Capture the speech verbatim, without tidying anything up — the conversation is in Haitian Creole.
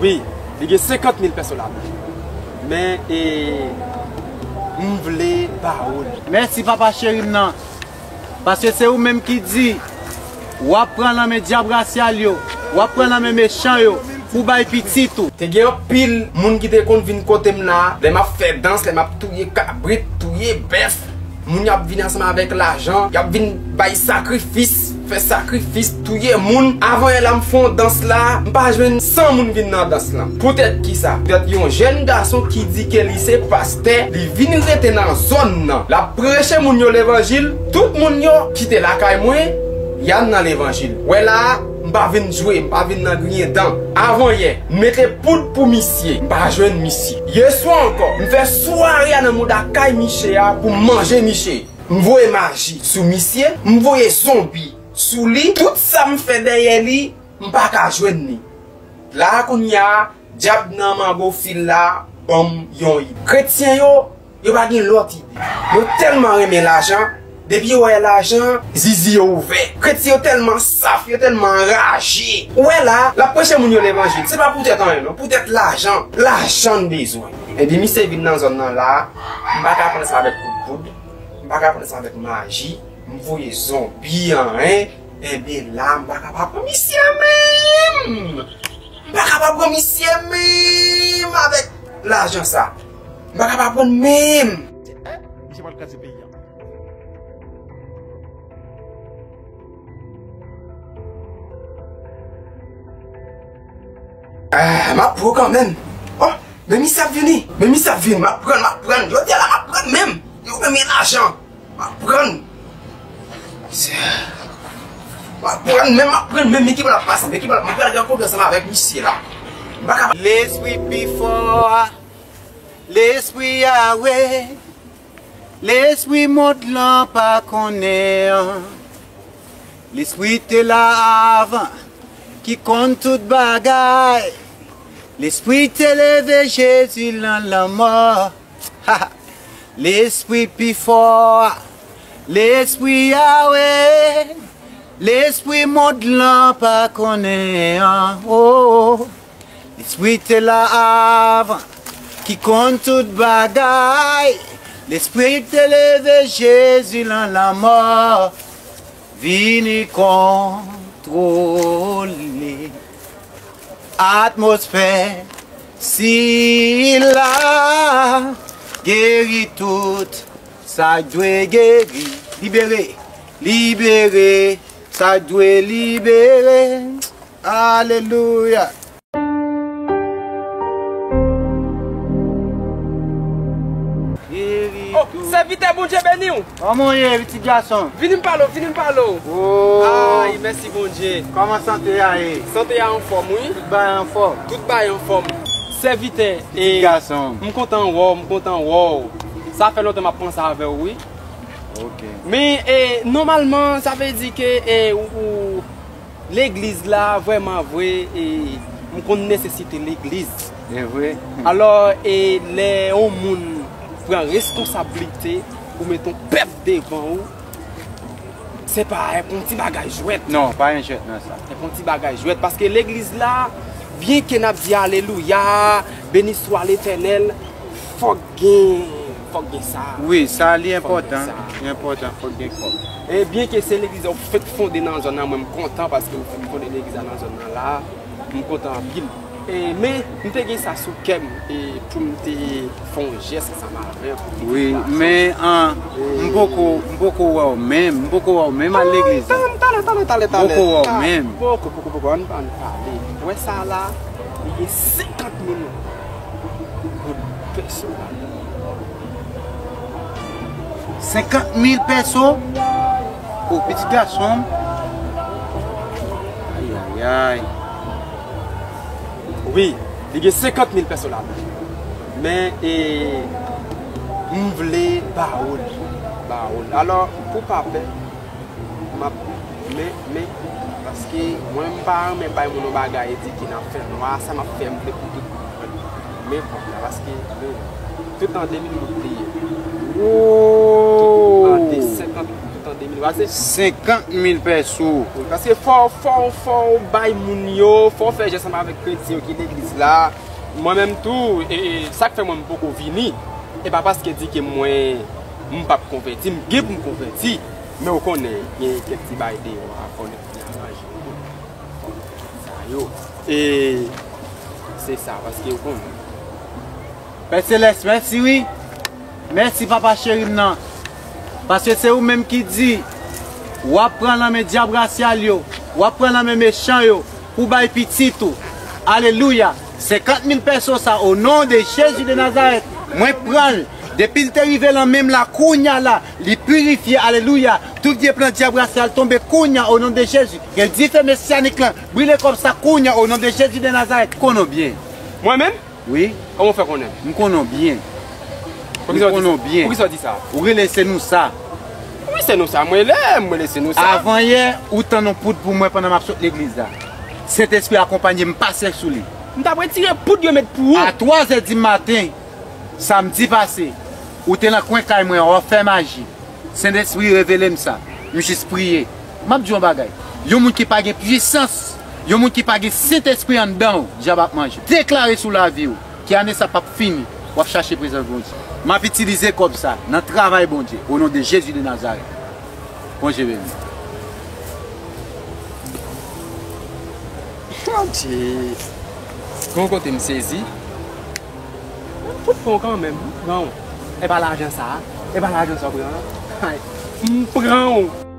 Wi, li gen senkant mil pèso ladan. Men, e, m vle ba ou l. Mèsi, papa cheri m nan. Paske se ou menm ki di, w ap pran nan men dyab rasyal yo, w ap pran nan men mechan yo, pou bay pitit ou. Te gen anpil moun ki te konn vin kote m la, lè m ap fè dans, lè m ap touye kabrit, touye bèf. Moun y ap vin ansanm avèk lajan, y ap vin bay sakrifis, fè sakrifis, touye moun. Avan yè la, m fè yon dans la, m pa jwenn san moun vin nan dans lan. Poutèt kisa? Poutèt yon jèn gason ki di ke li se pastè, li vin rete nan zòn nan. L ap preche moun yo levanjil, tout moun yo kite lakay mwen, y al nan levanjil. Wè la a, m pa vin jwe, m pa vin nan griyen dan. Avan yè, m mete poud pou misye, m pa jwenn misye. Yè swa ankò, m fè sware a nan mouda kay misye a pou m manje misye. M voye maji sou misye, m voye zonbi sou li. Tout sa m fè dèyè li, m pa ka jwenn li. La a kounye a, dyab nan mango fil la ban m yon ide. Kretyen yo, yo pa gen lòt ide. Yo tèlman renmen lajan, depi yo wè lajan, zizi yo ouvè. Kretyen yo tèlman saf, yo tèlman anraje. Ou wè la, l ap preche moun yo levanjil. Se pa poutèt anyen non, poutèt lajan. Lajan n bezwen. Epi misye vin nan zòn nan la, m pa ka pran sa avèk kout poud, m pa ka pran sa avèk maji, m voye zonbi an, en. Enben la, m pa ka pa pran misye menm. M pa ka pa pran misye menm avèk lajan sa. M pa ka pa pran menm. Misye pral kraze peyi a. Ah, m ap pran kanmenm. Oh, men misye ap vini. Men misye ap vini. M ap pran, m ap pran. Jodi a la, m ap pran menm. Yo menm gen lajan. M ap pran. M ap pran menm, m ap pran menm. Men ki bò l ap pase, men ki bò l ap, m ap pral gen konfyans ansanm avèk misye la. M pa ka. Lespri pi fò a, lespri Yawe, lespri mond lan pa konnen an. Lespri te la avan, ki konn tout bagay. Lespri te leve Jezi nan lanmò. Lespri pi fò a, lespri Yawe, lespri mond lan pa konnen an. Oh. Lespri te la avan, ki konn tout bagay. Lespri te leve Jezi nan lanmò. Vini kontwole atmosfè sila, geri tout sa k dwe geri, libere, libere sa k dwe libere. Alelouya. Oh, sèvitè, Bondye beni w. Kòman w ye, pitit gason? Vini m pale w, vini m pale w. Oh. Ay, mèsi Bondye. Kòman sante a ye? Sante a anfòm, wi. Tout bagay anfòm? Tout bagay anfòm. Sèvitè, pitit gason m, m kontan wè w, m kontan wè w. Sa fè lontan m ap panse avè w, wi. Ok. Men, e, nòmalman, sa vle di ke, e, ou, ou, legliz la, vrèman vre, e, m konn nesesite legliz. E vre. Alò, e, lè yon moun pran reskonsablite pou mete yon pèp devan ou, se pa, e, pa yon ti bagay jwèt. Non, pa yon jwèt nan sa. Se pa yon ti bagay jwèt, paske legliz la, byenke n ap di alelouya, beni swa Letènèl, fòk gen, fòk gen sa. Wi, sa li enpòtan. Li enpòtan, fòk gen kòb. E byenke se legliz ou fèk fonde nan zòn nan, mwen m kontan paske ou fèk fonde legliz la nan zòn nan la. M kontan anpil. E, men, m te gen sa sou kè m, e, pou m te fè yon jès ansanm avè w. Wi, men, an, m poko, m poko wè w menm, m poko wè w menm al legliz la. Talè, talè, talè, talè, talè. M poko wè w menm. Poko, poko, poko, ann, ann pale. Ou wè sa la, li gen senkant mil goud pèso ladan. Senkant mil pèso? O, pitit gason m. Ayayay. Wi, li gen senkant mil pèso ladan. Men, e, m vle ba ou l. Ba ou l. Alò, pou pa pè, m ap, men, men, paske mwen m pa renmen bay moun yon bagay e di ke n ap fè nwa, sa m ap fè m vle pou tout moun jwenn. Men kòb la, paske, men, tout an de mil goud li ye. Tout an de senkant, tout an de mil Pase senkant mil pèso. Paske fò, fò, fò w bay moun yo, fò w fè jès ansanm avèk kretyen yo ki legliz la. Mwen menm tou, e, e, sa k fè mwen m poko vini, e pa paske di ke mwen, m p ap konvèti, m gen pou m konvèti, men w konnen, gen kèk ti bagay deyò a, fò nèg vin aranje yo. Sa yo. E se sa, paske w konnen. Pè Selès, mèsi wi. Mèsi papa cheri m nan. Paske se ou menm ki di, w ap pran nan men dyab rasyal yo, w ap pran nan men mechan yo, pou bay pitit ou. Alelouya. Senkant mil pèso sa, o non de Jezi de Nazarèt, mwen pran l. Depi l te rive nan men m la, kounya la, li pirifye, alelouya. Tout vye plan dyab rasyal tonbe kounya, o non de Jezi. Ke dife mesyanik lan brile kòb sa kounya, o non de Jezi de Nazarèt. Konnen w byen. Mwen menm? Wi. Kòman w fè konnen? M konnen w byen. M konnen w byen. Poukisa w di sa? Ou rele se nou sa. Wi, se nou sa. Mwen rele, mwen rele se nou sa. Avan yè, ou tann yon poud pou mwen pandan m ap sot legliz la. Sentespri akonpanye m, pase sou li. M t ap retire poud yo met pou ou. A twazè di maten, samdi pase, ou te nan kwen kay mwen an, w ap fè maji. Sentespri revele m sa. M jis priye. M ap di w yon bagay. Yon moun ki pa gen pwisans, yon moun ki pa gen Sentespri anndan w, dyab ap manje. Deklare sou lavi w, ke ane sa p ap fini, w ap chache prezans Bondye. M ap itilize kòb sa nan travay Bondye, o non de Jezi de Nazarèt. Bondye beni. Bondye. Gon kote m sezi. M fout pran w kanmenm, m pran w. E pa lajan sa a, e pa lajan sa w pran an. M pran w.